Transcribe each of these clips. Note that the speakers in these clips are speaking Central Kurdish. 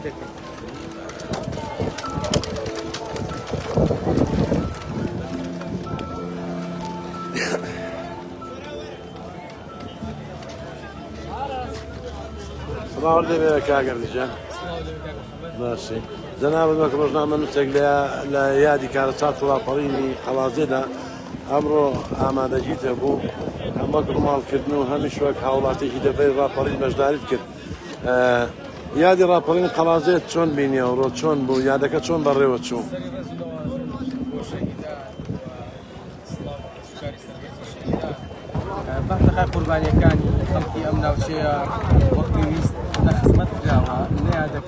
دەکەین. سڵاو لێ کاک گەردیجان باشی جەنابت وەک ڕۆژنامەنووسێک لە یادی کارەسات و ڕاپەڕینی قەڵادزێدا ئەمڕۆ ئامادەگیت هەبوو هەم وەک ڕووماڵکردن و هەمیش وەک هاوڵاتێکی دەڤەری ڕاپەڕین بەشداریت کرد یادی ڕاپەڕین قەڵادزێ چۆن بینی ئەوڕۆ چۆن بوو یادەکە چۆن بەڕێوە چوو؟ بەرتەقای قوربانیەکانی خەڵکی ئەم ناوچەیە وەک پێویست نە خزمەت کراوە نە یادە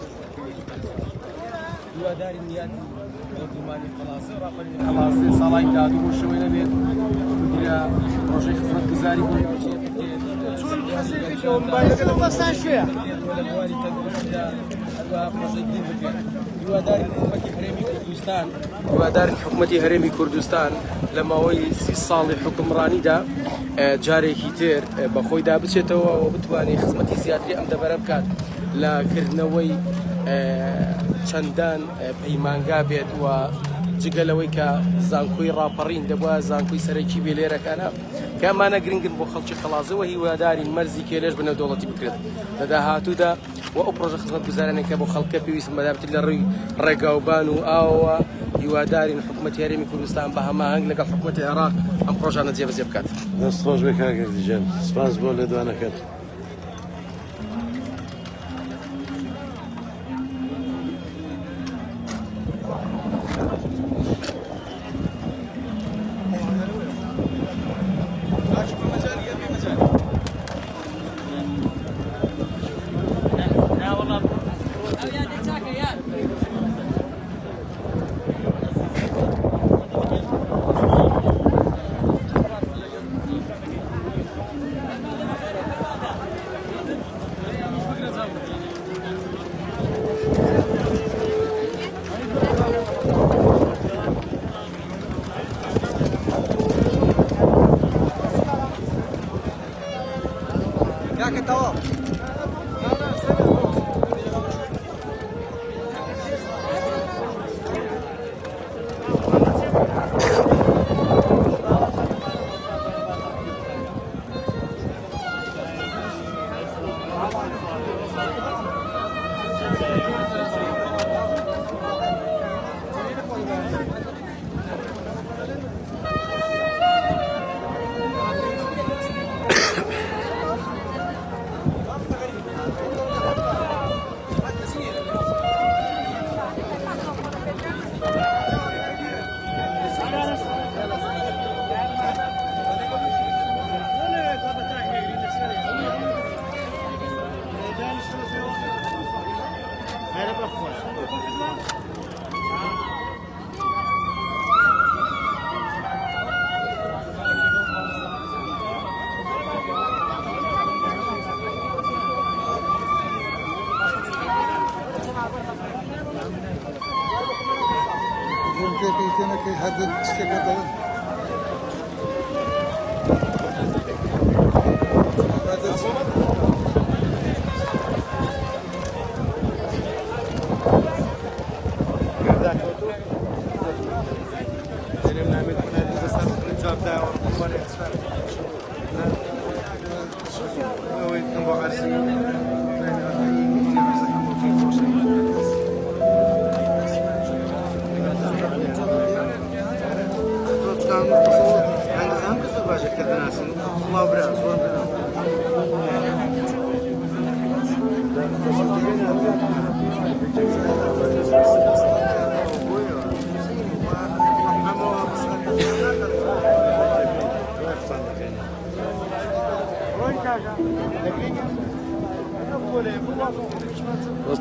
هیوادارین یادی بۆردومانی قەڵاسێ و ڕاپەرینی قەڵاسێ ساڵانی داهاتوو بەو شێوەیە نەبێت بگرە پرۆژەی خزمەتگوزاری بۆ ناوچەیە بکرێت لە بواری تەندروستیدا هەروەها پرۆژەی گرنگ بکرێت هیوادارین حکومەتی هەرێمی کوردستان هیوادارین حکومەتی هەرێمی کوردستان لە ماوەی سی ساڵی حوکمڕانیدا جارێکی تر بە خۆیدا بچێتەوە و بتوانێت خزمەتی زیاتری ئەم دەڤەرە بکات لە کردنەوەی چەندان پەیمانگا بێت و جگە لەوەی کە زانکۆی ڕاپەڕین دەبووە زانکۆی سەرەکی بێ لێرەکانە کە ئەمانە گرنگن بۆ خەڵکی قەڵازەوە هیوادارین مەرزی کێلێش بە نێودەوڵەتی بکرێت لە داهاتوودا و ئەو پرۆژە خزمەتگوزارانەی کە بۆ خەڵکە پێویستن بەتایبەتی لە ڕووی ڕێگاوبان و ئاوەوە هیوادارین حکوومەتی هەرێمی کوردستان بە هەماهەنگ لەگەڵ حکوومەتی عێراق ئەم پرۆژانە جێبەجێ بکات. دەست خۆش بێ کاک گەردی گیان سپاس بۆ لێدوانەکەت.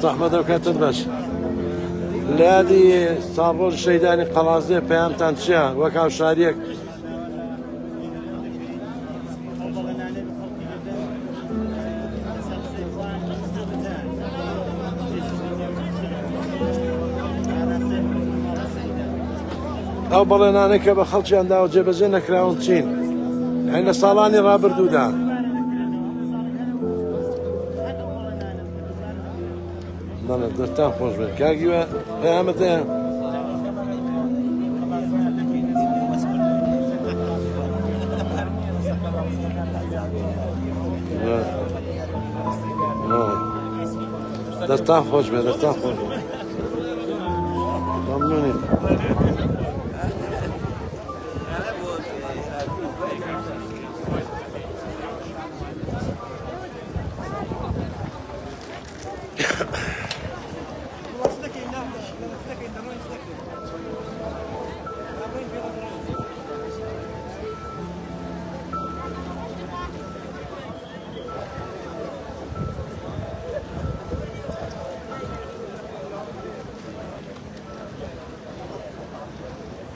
دەست ئەحمەد ئەو کاتت باش لە یادی ساڵڕۆژ شەیدانی قەڵازێ پەیامتان چییە وەک هاوشاریەک ئەو بەڵێنانەی کە بە خەڵکیان داوە جێبەجێ نەکراون چین؟ یانی لە ساڵانی ڕابردوودا. بەڵێ دەستان خۆش بێت کاک هیوا پەیامت هەیە؟ دەستان خۆش بێت دەستان خۆش بێت مەمنونین.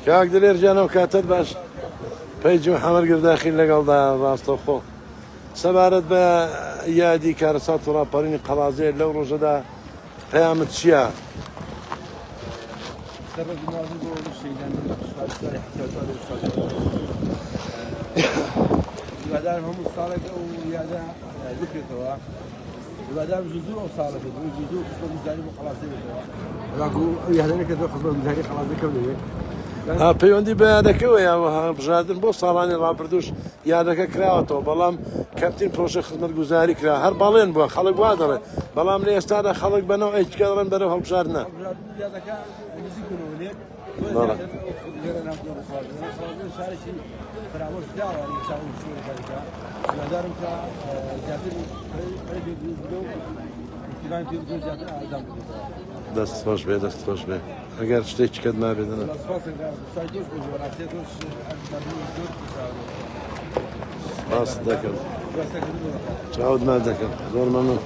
کاک دلێر گیان ئەو کاتەت باش پەیجی محەمەد گرداخی لەگەڵدا ڕاستەوخۆ سەبارەت بە یادی کارەسات و ڕاپەڕینی قەڵازێ لەو ڕۆژەدا پەیامت چییە؟ هیوادارم هەموو ساڵێک ئەو یادە بکرێتەوە هیوادارم زوو زوو ئەو ساڵە بێت زوو زوو خزمەتگوزاری بۆ قەڵازێ بێتەوە بەڵکو ئەو یادە نەکردەوە خزمەتگوزاری قەڵازێ کەم دەبێت پەیوەندی بە یادەکەوە یا بژاردن بۆ ساڵانی ڕابردووش یادەکە کراوەتەوە بەڵام کەمترین پرۆژە خزمەتگوزاری کرا هەر بەڵێن بووە خەڵک وا دەڵێ بەڵام لە ئێستادا خەڵک بەنەوە ئەیچکە دەڵێن بەرەو هەڵبژاردنە دەست خۆش بێ دەست خۆش بێ ئەگەر شتێکی کەت مابێت دەنا سپاست دەکەم چاوت ماچ دەکەم زۆر مەمنون.